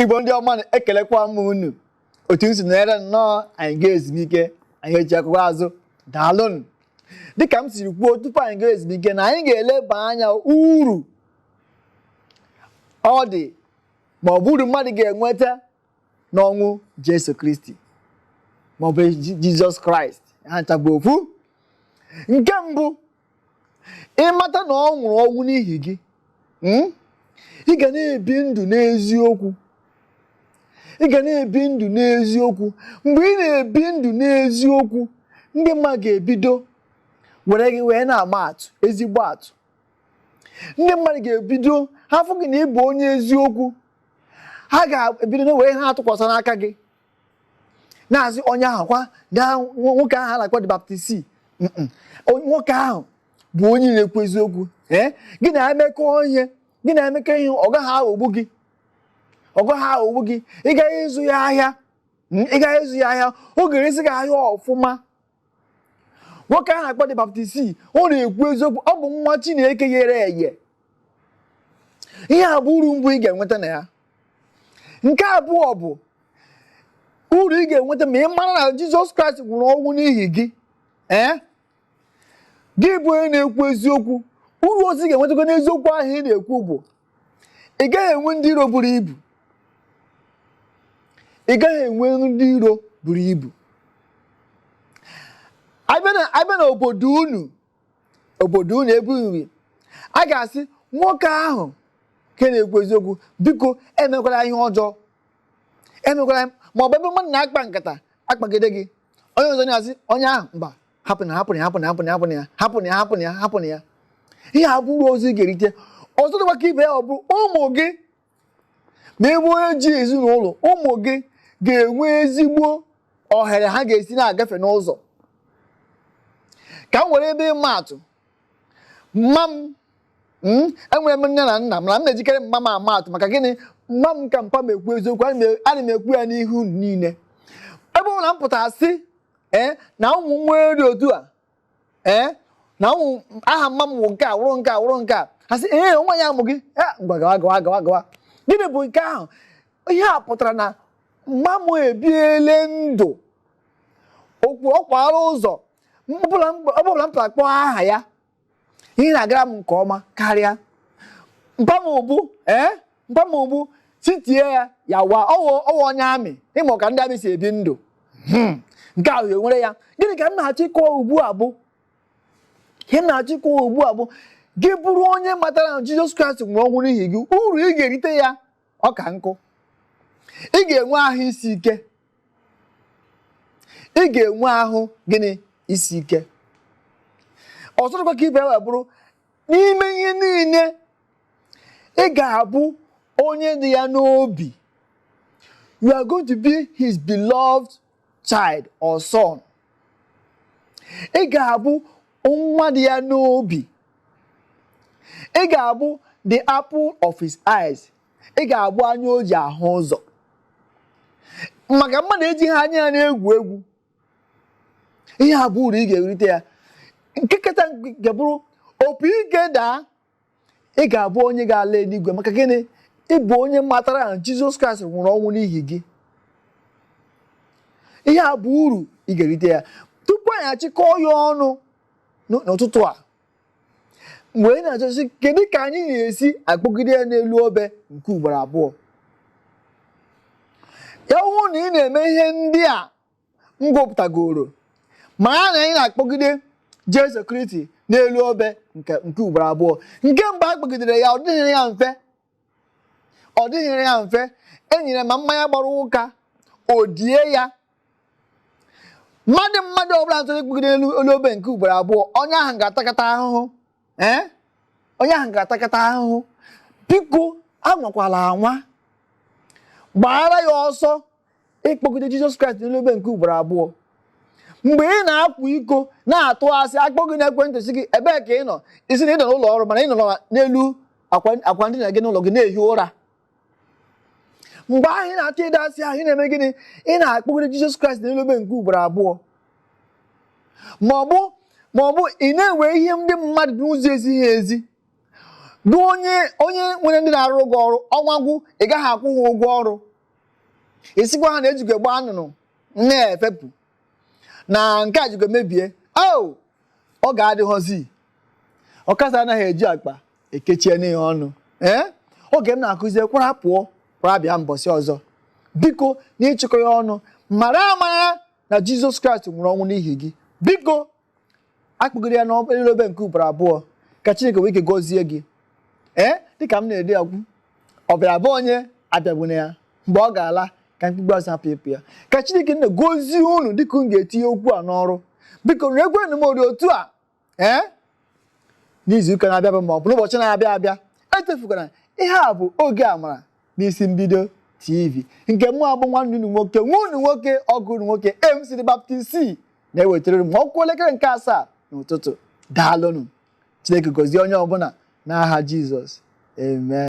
Igbo ndị ọma, ekelekwa m unu otu m si nọnyere nnọọ. Anyị gaa ezumike, anyị eji akụkọ azụ. Daalụnụ. Dịka m siri kwuo tupu anyị gaa ezumike, na anyị ga-eleba anya uru ọ dị, ma ọ bụ uru mmadụ ga-enweta n'ọnwụ Jesu Kristi, ma ọ bụ Jizọs Kraịst. Ha ncha bụ ofu. Nke mbụ, ịmata na ọ nwụrụ ọnwụ n'ihi gị, Ị ga na-ebi ndụ n'eziokwu. Ị ga na-ebi ndụ n'eziokwu. Mgbe ị na-ebi ndụ n'eziokwu, ndị mmadụ ga-ebido were gị wee na-ama atụ, ezigbo atụ. Ndị mmadụ ga-ebido ha fụ gị na ị bụ onye eziokwu, ha ga-ebido na wee ha atụkwasị n'aka gị, na-asị, "Onye ahụ kwa na nwoke ahụ a na-akpọ the Baptist, nwoke ahụ bụ onye na-ekwu eziokwu." Ee, gị na-emekọ ihe, gị na-emekọ ihe, ọ gaghị aghọgbu gị, ọ gaghị aghọgbu gị. Ị gaghị ịzụ ya ahịa, ị gaghị ịzụ ya ahịa, ọ ga-eresi gị ahịa ọfụma. Nwoke ahụ na-akpọ the Baptist, ọ na-ekwu eziokwu, ọ bụ nwa Chineke ghere eghe. Ihe a bụ uru mbụ ị ga-enweta na ya. Nke abụọ bụ uru ị ga-enweta ma ị mara na Jizọs Kraịst nwụrụ ọnwụ n'ihi gị. Ee, gị bụ onye na-ekwu eziokwu, uru ozi ị ga-enwetakwa n'eziokwu ahụ ị na-ekwu bụ ị gaghị enwe ndị iro buru ibu. Ị gaghị enwe ndị iro buru ibu. Abịa na obodo unu, obodo unu ebe unu, a ga-asị, "Nwoke ahụ nke na-ekwu eziokwu, biko emekwala ihe ọjọọ, emekwala." Ma ọ bụ ebe mmadụ na-akpa nkata akpagide gị, onye ọzọ na-asị onye ahụ, "Mba, hapụ na, hapụ na, hapụ na, hapụ na, hapụ na ya, hapụ na ya, hapụ na ya, hapụ na ya." Ihe a bụrụ ozi ị ga-erite. Ọzọ dịkwa ka ibe ya, ọ bụ ụmụ gị. Ma ebe onye ji ezinụlọ, ụmụ gị ga-enwe ezigbo ohere ha ga-esi na-agafe n'ụzọ. Ka m were ebe ịma atụ, mma m, enwere m nne na nna, mana m na-ejikere mma m ama atụ. Maka gịnị? Mma m ka mpa m ekwu eziokwu. Ana m ekwu ya n'ihu unu niile. Ebe ọ na m pụtara sị, ee, na ụmụ nwa dị otu a, ee, na ụmụ aha mma m wụ nke a, wụrụ nke a, wụrụ nke a, ha sị, "Ee, nwa ya amụ gị." Ngwa, gawa, gawa, gawa, gawa. Gịnị bụ nke ahụ? Ihe a pụtara na mma m ebiele ndụ okwu ọ kwara ụzọ. Ọbụla m pụtara kpọọ aha ya, ihe na-agara m nke ọma karịa. Mpa m bụ, ee, mpa m bụ titie ya, ya wa ọwụ ọwụ onye amị. Ịma ka ndị amị si ebi ndụ. Nke ahụ enwere ya. Gịnị ka m na-achọ ịkọwa ugbu a? Bụ ihe m na-achọ ịkọwa ugbu a bụ, gị bụrụ onye matara na Jizọs Kraịst nwụrụ ọnwụ n'ihi gị, uru ị ga-erite ya ọ ka nkụ. Ị ga-enwe ahụ isi ike. Ị ga-enwe ahụ gịnị? Isi ike. Ọzọ dịkwa ka ibe ya bụrụ, n'ime ihe niile, ị ga-abụ onye dị ya n'obi. You are going to be his beloved child or son. Ị ga-abụ nwa dị ya n'obi. Ị ga-abụ the apple of his eyes. Ị ga-abụ anya o ji ahụ ụzọ, maka mmadụ ejighị anya ya na-egwu egwu. Ihe a bụ uru ị ga-erite ya. Nke kacha nke bụrụ, opi ike daa, ị ga-abụ onye ga-ala eluigwe. Maka gịnị? Ị bụ onye matara na Jizọs Kraịst nwụrụ ọnwụ n'ihi gị. Ihe a bụ uru ị ga-erite ya. Tupu anyị achịkọọ ya ọnụ n'ụtụtụ a, mgbe ị na-achọsi kedu ka anyị ga-esi akpọgide ya n'elu obe nke ugboro abụọ ya, hụ na ị na-eme ihe ndị a m gụpụtagoro, mara na anyị na-akpọgide Jesu Kristi n'elu obe nke ugboro abụọ. Nke mbụ a kpọgidere ya, ọ dịghịrị ya mfe, ọ dịghịrị ya mfe. E nyere ma mmanya gbara ụka, o die ya. Mmadụ ọbụla chọrọ ịkpọgide elu elu obe nke ugboro abụọ, onye ahụ ga-atakata ahụhụ. Ee, onye ahụ ga-atakata ahụhụ. Biko, anwakwala anwa gbaara ya ọsọ ịkpọgide Jizọs Kraịst n'elu obe nke ugboro abụọ. Mgbe ị na-akwa iko, na-atụ asị, akpọ gị n'ekwentị sị gị, "Ebee ka ị nọ?" Isi na ị nọ n'ụlọ ọrụ, mana ị nọ n'elu akwa ndina gị n'ụlọ gị na-ehi ụra. Mgbe ahụ ị na-atụ ịda asị ahụ, ị na-eme gịnị? Ị na-akpọgide Jizọs Kraịst n'elu obe nke ugboro abụọ. Ma ọ bụ ị na-ewe ihe ndị mmadụ n'ụzọ ezighị ezi, bụ onye nwere ndị na-arụ gị ọrụ, ọnwa gwụ, ị gaghị akwụ ha ụgwọ ọrụ. Ị sịkwa ha na ejikwa gbaa nnụnụ na-efepụ na nke a jikwa mebie o, ọ ga-adịghọzi. Ọkasa anaghị eji akpa ekechie n'ihe ọnụ. Ee, oge m na-akụzi kwara pụọ kwara bịa mbọsị ọzọ. Biko, na ịchịkọ ya ọnụ, mara amara na Jizọs Kraịst nwụrụ ọnwụ n'ihi gị. Biko, akpụgide ya n'elu obe nke ugboro abụọ ka Chineke nwee ike gọzie gị. Ee, dịka m na-ede agwụ, ọ bịara bụ onye abịagbuna ya mgbe ọ ga-ala ka mkpugbu azụ hapụ ịpụ ya. Ka Chineke nna gozie unu dịka unu ga-etinye okwu a n'ọrụ. Biko, nụ ekwenụ m ori otu a. Ee, n'izuụka na-abịa bụ ma ọ bụ n'ụbọchị na-abịa abịa, echefukwara ihe a bụ Oge Amara n'Isi Mbido TV, nke mụ abụ nwanne unu nwoke, nwa unu nwoke, ọgụ unu nwoke, MC The Baptist C na-ewetara unu ma ọ kụọ elekere nke 7 n'ụtụtụ. Daalụnụ. Chineke gọzie onye ọbụla n'aha Jizọs, amen.